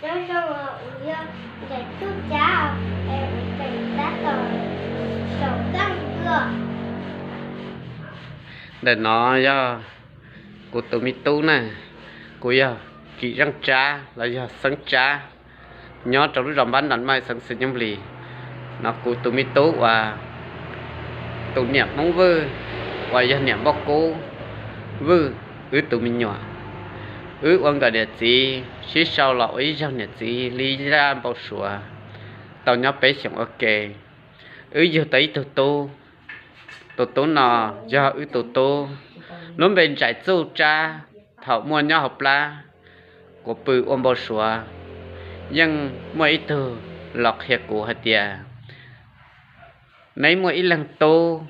Nyob zoo, kuv yog Nraim Txuj Tsab, es kuv tseem tab tom saum qeej tuaj. Ntawm no yog kuv tus me tub na, kuv yog Kim Zeej Tsab los yog Xeeb Tsab, nyob rau lub zos Npab Nram Maj, xeev Xais Nyuj Lis. No kuv tus me tub uas tus niam Hmoob Vwj, uas yog niam Npauj Kub Vwj, wb tus me nyuam. Wb ua nkawm niam txiv sib sau los ua ib zaug niam txiv li zaj npau suav, tau nyob peb xyoos ua ke. Wb yug tau ib tug tub, tus tub no yog wb tus tub, lub npe Nraim Txuj Tsab. Thaum muaj nyob hauv plab, kuv pw ua npau suav, yeej muaj ib tug los qhia kuv hais tias, neb muaj ib leeg tub,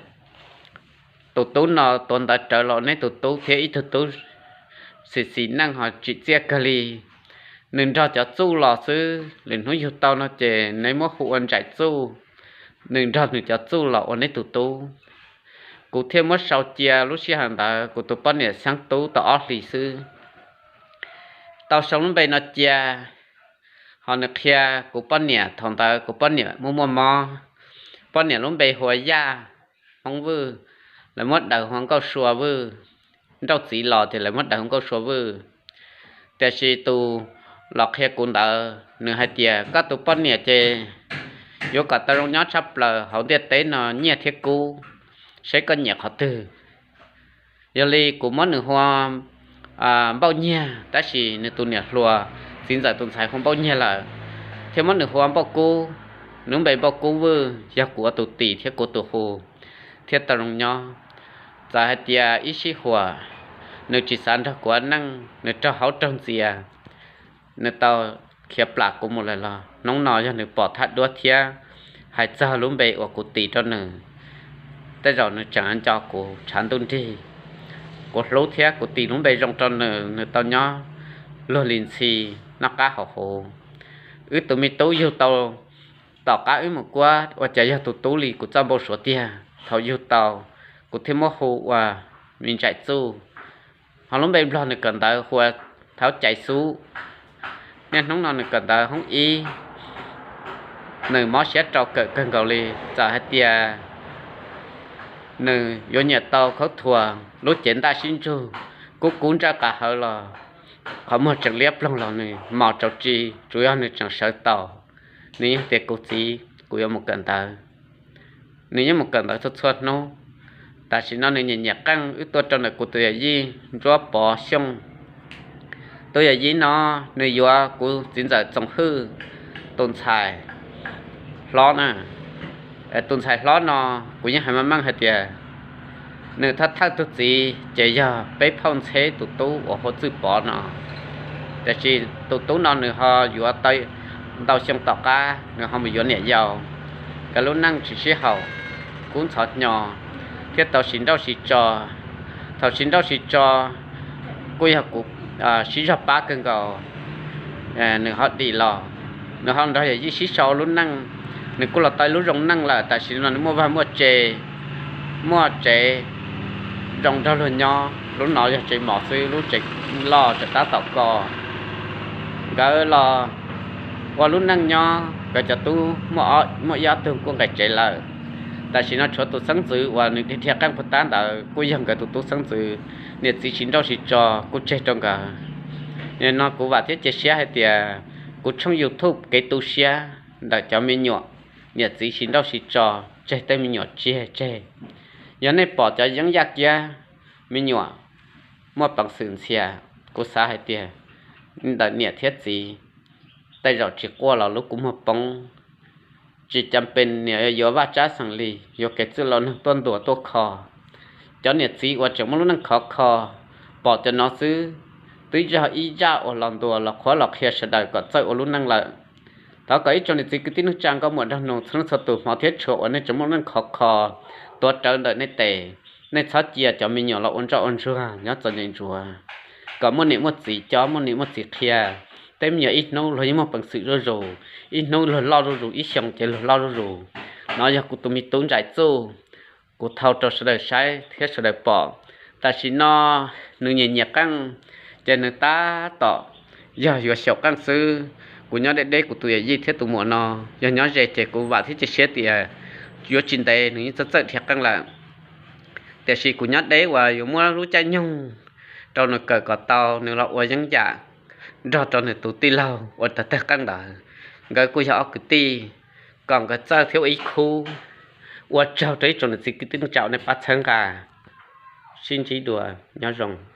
tus tub no tuav ntawv rawv los neb tus tub thiab ib tug tub xis xis neej ho tsim txiaj kawg li. Nws nrog cov txuj los xwb, lwm hnub yug tau no ces neb muab hu ua Nraim Txuj. Nws nrog nws cov txuj los ua neb tus tub. Kuv thiaj muab sau cia lub sij hawm ntawd kuv tus poj niam xeeb tub tau ob hlis xwb. Tau sau lub npe no cia, ho nws qhia kuv poj niam, thaum ntawd kuv poj niam muaj muaj mob, poj niam lub npe hu ua Yaj, Hmoob Vwj, lawv muab daws hu ua Nkauj Sua Vwj. Nrauj txiv los ces lawv muab daws hu ua Nkauj Sua Vwj. Tiam sis tus los qhia kuv ntawd nws hais tias koj tus poj niam ces yuav kom tau zoo nyob tshaj plaws hauv ntiaj teb no nyiaj thiab kub, seb koj nyiam qhov twg. Yog li kuv muab nws hu ua Npauj Nyiag, tab sis nws tus niam hluas txiv ntxawm tus ntxhais hu Npauj Nyiag lawm, thiaj muab nws hu ua Npauj Kub. Nws lub npe Npauj Kub Vwj, yog kuv ua tus tis thiab kuv ua tus hu, thiaj tau zoo nyob. Txawm hais tias ib sij huam nws tsis xav nrog kuv ua neej, nws raug haub raug ntxias, nws tau khiav plam kuv mus lawm los hnub no yog nws pom thaj duab thiab hais txog lub npe uas kuv tis rau nws, tej zaum nws tseem nco kuv tshav ntuj nrig. Kuv hlub thiab kuv tis lub npe zoo rau nws, nws tau nyob luag li ntxhi, noj qab haus huv. Wb tus me tub yug tau tom qab wb mus kuab, ua cas yog tus tub li kuv txoj npau suav tiag. Thaum yug tau, kuv thiaj muab hu ua me Nraim Txuj. Ho lub npe Nplog nws kawm ntawv hu ua Thaub Cai Xub. Niaj hnub no nws kawm ntawv hoob ib, nws mob siab rau kawm kawg nkaus li. Txawm hais tias nws yuav nyiam tau khaub thuas lub cev ntaj sib ntsug, kub kub ntsawj qav hawv los qhov muag tseem liab ploog los nws mos rau tsi, tsuas yog nws tseem sawv tau. Nws yeej tias kuv txiv, kuv yuav mus kawm ntawv. Nws yeej mus kawm ntawv txhua txhua hnub. Tam sim no nws nyiam nyiam qeej, wb tuaj rau ntawm kuv tus yawm yij Ntsuab Pov Xyooj. Tus yawm yij no nws yuav kuv txiv ntxawm Txoov Hwj tus ntxhais hlob na. Tus ntxhais hlob no kuv yeej hais meej meej hais tias nws thawj thawj tug txiv ces yog peb phauj Ntxheb tus tub uas hu ua Txwj Pov no. Tiam sis tus tub no nws ho yuav tau ntau xyoo tom qab nws ho mus yuav niam yau, nkawd lub neej tsis sib haum, kub ntxhov hnyo, thiab tau sib nrauj sib tso. Thaum sib nrauj sib tso kuj yog kuv sib zog pab kawg nkaus, nws ho dim los, nws ho nrog yawm yij sib sau lub neej. Nws kuj los tau ib lub zoo neej lawm, tam sim no nws muaj vaj muaj tse, muaj tsev zoo nrog luag nyob. Lub no yog tsev mos xwb, lub tsev loj tseem tab tom ko. Nkawd los ua lub neej nyob, nkawd cov tub muaj ib ob tug kuj nqis tsev lawm. Tam sim no tshuav tus xeeb ntxwv uas nws dhia qeej puag ta ntawd kuj yog nkawd tus tub xeeb ntxwv. Niam txiv sib nrauj sib tso kuj tseg rau nkawd. Nim no kuv vam thiab cia siab hais tias kuv tshooj YouTube kev tu siab ntawm cov me nyuam niam txiv sib nrauj sib tso tseg tej me nyuam tsiag tseg. Yog nej pom cov yeeb yaj kiab, me nyuam muaj peev xwm ntxhias, kuv xav hais tias ntawm niam thiab txiv tej zaum tsis quaj los lub kua muag poob. Tsis cam pes niam yuav vaj tsab xeem li, yuav kev txwj laus neeg tuaj ntuas tuaj kho. Cov niam txiv uas tseem muaj lub neej khov kho, pom cov no xwb, twb yog ib zaj uas los ntuas los qhuab los qhia sawv daws kom txawj ua lub neej lawm. Thov kom ib tsoom niam txiv kwv tij neej tsa nkauj muam nraug nus txhua leej txhua tus hmov thiab tshua uas nej tseem muaj lub neej khov kho tuav rawv ntawm nej tes, nej txhob cia cov me nyuam los ua ntsoj ua ntsuag nyob txom nyem ntsuav, kom muaj niam muaj txiv cob, muaj niam muaj txiv qhia. Tej me nyuam ib hnub luag yeej muaj peev xwm zuj zus, ib hnub luag loj zuj zus, ib xyoos ces luag loj zuj zus. No yog kuv tus me tub Nraim Txuj, kuv thau rau sawv daws saib thiab sawv daws pom. Tam sim no nws nyiam nyiam qeej, ces nws tab tom yog yuav xyaum qeej xwb. Kuv nyob deb deb kuv tus yawm yij thiab tus muam no, yog nyob ze ces kuv vam thiab cia siab tias yuav tsis ntev nws yeej txawj txawj dhia qeej lawm. Tiam sis kuv nyob deb uas yuav muab lub caij nyoog rau nws kawm kom tau nws los ua yeeb yam nrog rau nws tus tij laug uas tawg tawg qeej ntawd. Nkawd kuj yog ob kwv tij, kom nkawd txawj thiab ua ib khub. Ua tsaug rau ib tsoom niam txiv kwv tij neej tsa nej pab txhawb nqa. Sib ntsib dua, nyob zoo.